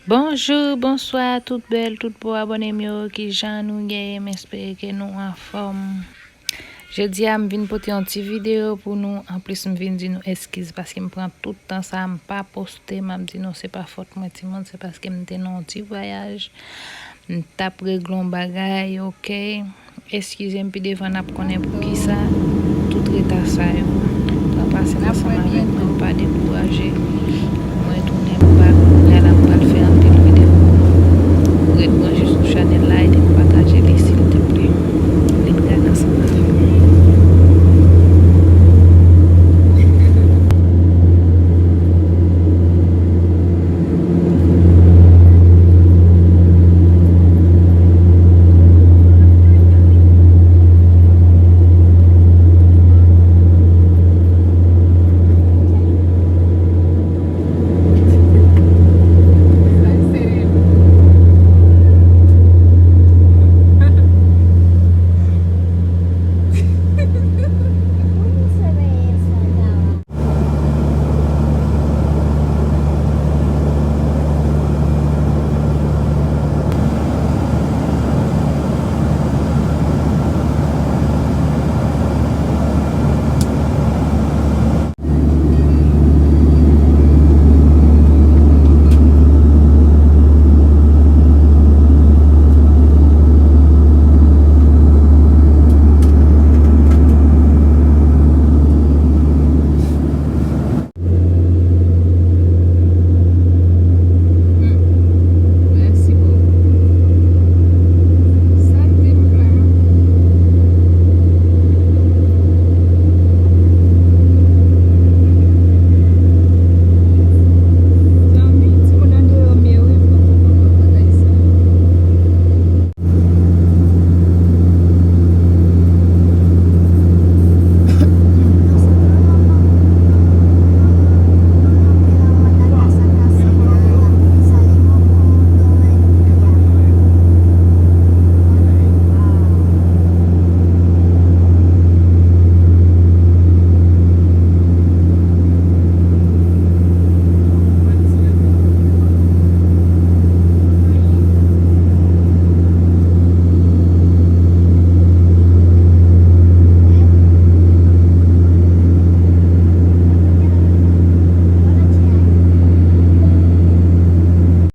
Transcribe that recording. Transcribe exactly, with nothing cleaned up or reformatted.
Bonjou, bonswa, tout bèl, tout bo abòne m yo, kijan nou ye? M espere ke nou anfòm. Jodi a, m vin pote yon ti videyo pou nou. Anplis, m vin di nou eskiz paske m pran tout tan sa a, m pa poste. M ap di nou se pa fòt mwen, timoun, se paske m te nan yon ti vwayaj. M t ap regle yon bagay, oke? Eskize m, pi devan n ap konnen poukisa tout reta sa yo. Tan pase m ansanm avèk nou, pa dekouraje. Mwen tounen m bak, kounye a la m pral fè anpil videyo pou nou. Ret branche sou chanèl la, ede m pataje li si